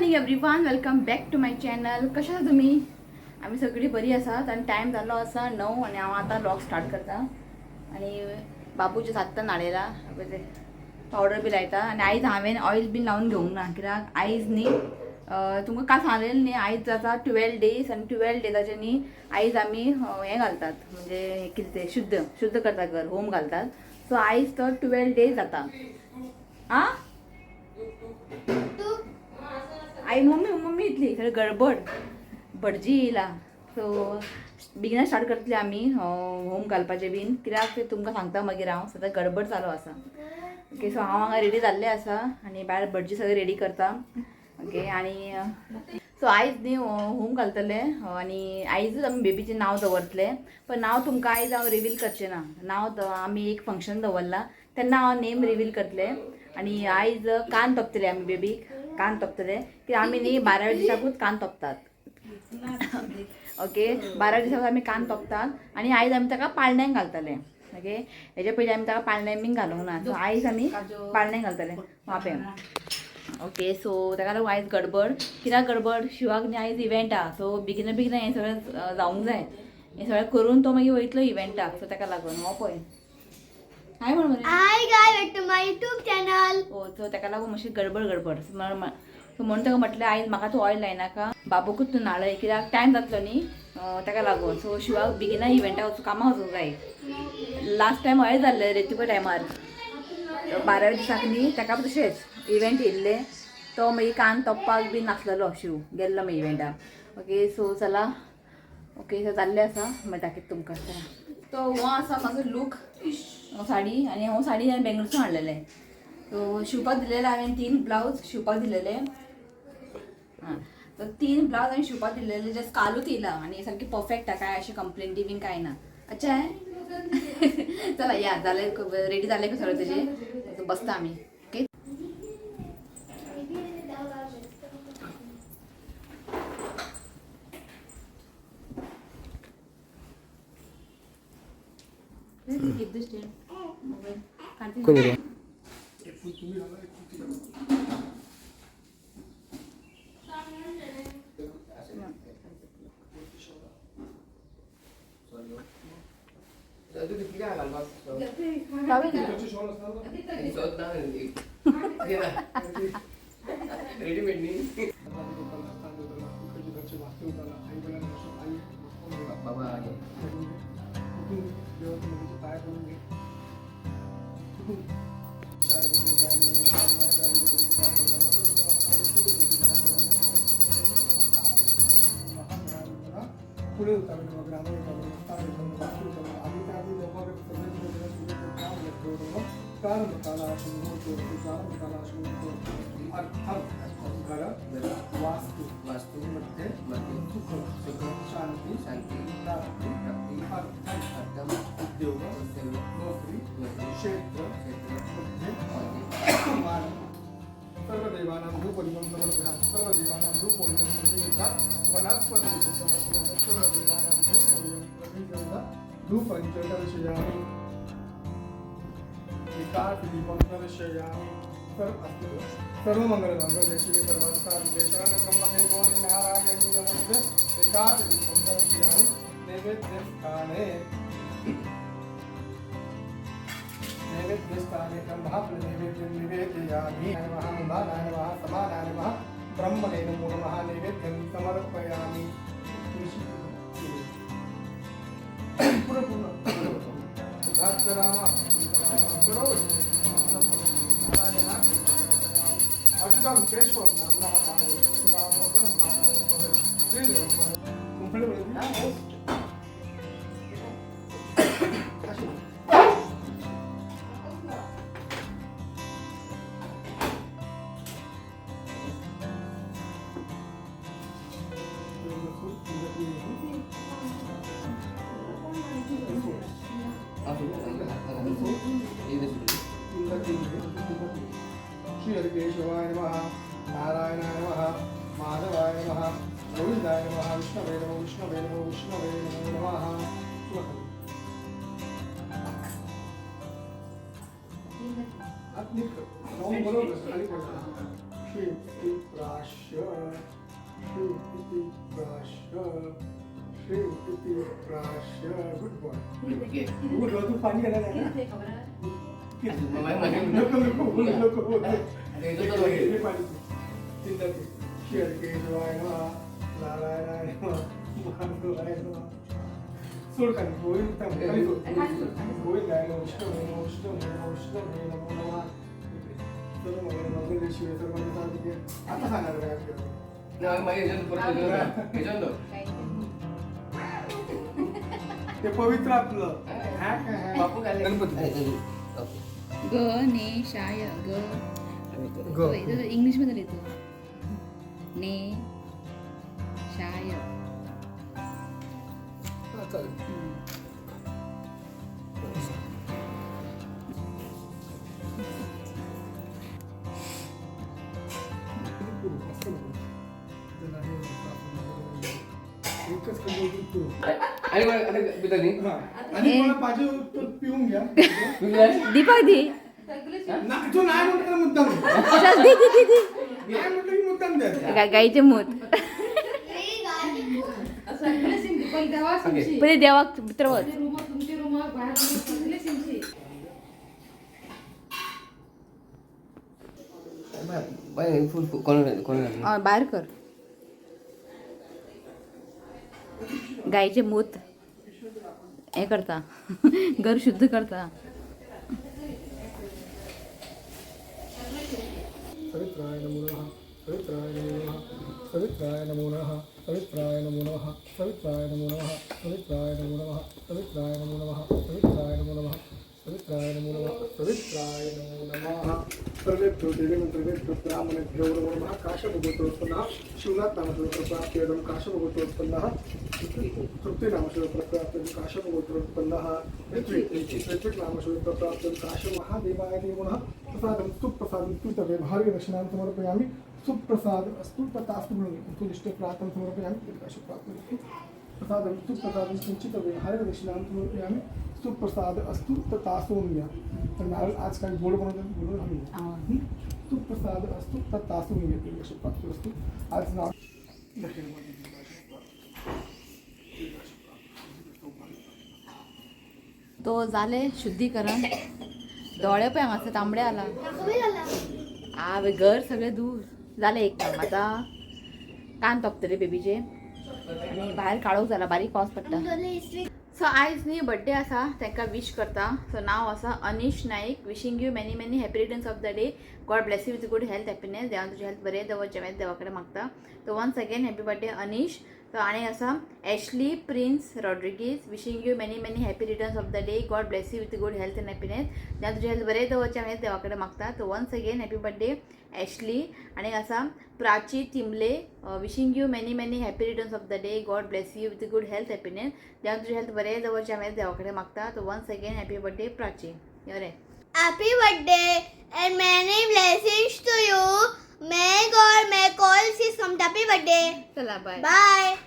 Morning everyone, welcome back to my channel. कशें आसा तुमी? आमी सगळीं बरी आसात आनी टायम जाल्लो आसा 9 आनी हांव आतां व्लॉग स्टार्ट करता. आनी बाबूचे आत्तां न्हाणयला, पावडर बी लायता. आनी आयज हांवें ऑयल बीन लावन घेवंक ना, कित्याक आयज न्ही तुमकां काल सांगलेलें न्ही, आयज जाता 12 डेज. आनी 12 डेजाचे न्ही आयज आमी हें घालतात, म्हणजे कितें तें शुद्ध शुद्ध करता, घर होम घालतात. सो आयज तो 12 डेज जाता. आं, आई मम्मी मम्मी इतली सगळी गडबड भटजी येयला. सो बेगिना स्टार्ट करतले आमी होम घालपाचें बीन, कित्याक तें तुमकां सांगता मागीर. हांव सद्या गडबड चालू आसा. ओके, सो हांव हांगा रेडी जाल्लें आसा आनी भायर भटजी सगळें रेडी करता. ओके, आनी सो आयज न्ही होम घालतले आनी आयजूच आमी बेबीचें नांव दवरतले. पण नांव तुमकां आयज हांव रिवील करचें ना. नांव आमी एक फंक्शन दवरलां, तेन्ना हांव नेम रिवील करतले. आनी आयज कान तोपतले आमी, बेबीक कान तोपतले, कित्याक आमी न्ही 12व्या दिसाकूच कान तोपतात. ओके, 12 दिसाक आमी कान तोपतात आनी आयज आमी ताका पाळण्यांक घालतले. ओके, हेजे पयलीं आमी ताका पाळण्यांक बीन घालूंक ना. सो आयज आमी पाळण्यांक घालतले मापें. ओके, सो ताका लागून आयज गडबड. कित्याक गडबड? शिवाक न्ही आयज इव्हेंट आहा. सो बेगिना बेगिना हें सगळें जावंक जाय, हें सगळें करून तो मागीर वयतलो इव्हेंटाक. सो ताका लागून हो पळय हाय म्हण मरे. Hi guys, back to my YouTube channel. हो, सो ताका लागून मातशी गडबड गडबड. सो म्हणून ताका म्हटलें आयज म्हाका तूं ऑयल लायनाका, बाबूकूच तूं न्हाणय, कित्याक टायम जातलो न्ही ताका लागून. सो शिवाक बेगिना इव्हेंटाक वचूं, कामाक वचूंक जाय. लास्ट टायम हय जाल्लें रेतुका टायमार 12व्या दिसाक न्ही ताका तशेंच इव्हेंट येयल्ले, तो मागीर कान तोपपाक बी नासलेलो, शिव गेल्लो मागीर इव्हेंटाक. ओके, सो चला. ओके, सो जाल्लें आसा, मागीर दाखयता तुमकां. चला, तो हो आसा म्हाजो लूक, साडी. आनी हो साडी हांवें बेंगलोरसून हाडलेलें. सो शिवपाक दिलेले हांवें 3 ब्लावज शिवपाक दिलेले. आं, सो 3 ब्लावज हांवें शिवपाक दिलेले, जस्ट कालूच येयला आनी सारकी परफेक्ट आहा, काय अशें कंप्लेंटी बीन कांय ना. अच्छा आहे. चला या, जालें रेडी जालें सगळें तेजें, बसता आमी. ओके, कोण? रेडीमेड न्ही बाबा. पुढे होता घर वास्तु वास्तु मध्ये मध्ये सुख सुख शांती शांती प्राप्ती प्राप्ती अर्थम अर्थम उद्योग उद्योग नोकरी नोकरी क्षेत्र क्षेत्र मध्ये मध्ये मान. सर्वदेवानां धूपदीपं समर्पयामि, सर्वदेवानां धूपोऽयं प्रतीयता वनस्पतिं समर्पयामि, सर्वदेवानां धूपोऽयं प्रतीयता धूपं च दर्शयामि, एकाकीदीपं दर्शयामि. सर्वमंगलमांगल्ये शिवे सर्वार्थसाधिके शरण्ये त्र्यंबके गौरी नारायणी नमोस्तुते. एकाकीदीपं दर्शयामि. नैवेद्यस्थाने नैवेद्यस्थाने ब्रह्माफलनैवेद्यं निवेदयामि. नमः मुदानाय नमः, समानाय नमः, ब्रह्मणे नमो नमः. नैवेद्यं समर्पयामि. पूर्ण पूर्ण अच्युतं केशवं नारायण कृष्णामोदरं वासुदेवं श्री ब्रह्म. श्री हरिकेशवाय नमः, नारायणाय नमः, माधवाय नमः, गोविंदाय नमः, विष्णवे नमो विष्णवे नमो विष्णवे नमो नमः. हात नीट कर. बरोबर खाली पडला. श्री इति प्राश्य, श्री इति प्राश्य, श्री इति प्राश्य. Good boy. तू पाणी घेणार आहे ना? नको नको बोलू नको बोलू. हे पाणी पी. तीनदा पी. श्री केशवाय नमः, नारायणाय नमः, माधवाय नमः. सोड खाली, होईल थांब, खाली सोड. गोविंदाय नमः, विष्णवे नमः, विष्णवे नमः, विष्णवे नमो नमः. इकडे. सर्व मंगल मंगल्ये शिवे सर्वार्थ साधिके. आता सांगा काय आपल्याला. ते पवित्र आपलं. हा काय हा? गणपती. गणेशाय ग. ग. इंग्लिश मध्ये लिहितो ने शाय. हा, चालेल. मस्त नको. त्याला हे एकच कधी होती तू. हा. आणि कोणाला पाहिजे तर पिऊन घ्या. दीपक दी. ना, तो नाही म्हटलं तर मुद्दाम दे. चल दे दे दे दे. नाही म्हटलं की मुद्दाम द्यायचं. गाईचे मूत. पहिले देवाक भितर वच. बाहेर कर. गाईचे मूत हे करता, घर शुद्ध करता. सवित्राय नमो नमः, सवित्राय नमो नमः, सवित्राय नमो नमः, सवित्राय नमो नमः, सवित्राय नमो नमः, सवित्राय नमो नमः, सवित्राय नमो नमः, सवित्राय नमो नमः, सवित्राय नमो नमः, सवित्राय नमो नमः. सर्वेभ्यो देवेन्द्रेभ्यो ब्राह्मणेभ्यो नमो नमः. काशभगवतोत्पन्नः शिवनाथ नामस्वरूपप्राप्त्येदं काशभगवतोत्पन्नः तृप्ति नामस्वरूपप्राप्त्यं काशभगवतोत्पन्नः ऋत्विक् ऋत्विक् नामस्वरूपप्राप्त्यं काश महादेवाय नमो नमः. प्रसादं सुप्रसादं स्तुतवे भार्गदक्षिणां समर्पयामि. सुप्रसाद अस्तु तथास्तु. सुनिष्ठ प्राप्तं समर्पयामि. प्राप्तं प्रसादं सुप्रसादं किंचित व्यवहारदक्षिणां समर्पयामि. सुप्रसाद अस्तु तथासौम्य. तर नारळ आज काही गोड बनवतात गोड घालूया. हं? सुप्रसाद अस्तु तथासौम्य प्राप्त असतो आज नाव दक्षिणमध्ये. तो झाले शुद्धीकरण. दोळे पळय हांगासर तांबडे आला. आवे घर सगळे दूर झाले. एक काम आता कान तोपतले बेबीचे आनी भायर काळोख जाला, बारीक पावस पडटा. सो आयज न्ही बड्डे आसा, तांकां विश करता. सो नांव आसा Anish Naik. Wishing you many many happy returns of the day. God bless you with good health, happiness. देवान तुजें हेल्थ बरें दवरचें हांवें देवा कडेन मागता. So once again happy birthday Anish. So आनी आसा Ashley Prince Rodrigues. Wishing you many many happy returns of the day. God bless you with good health and happiness. देवान तुजें हेल्थ बरें दवरचें हांवें देवा कडेन मागता. So once again happy birthday Ashley. आनी आसा Prachi Timle. Wishing you many many happy returns of the day. God bless you with good health, happiness. देवान तुजें हेल्थ बरें दवरचें हांवें देवा कडेन मागता. So once again happy birthday Prachi. बरें. Happy birthday and many blessings to you. May God make all seasons. Happy birthday. चला बाय. Bye.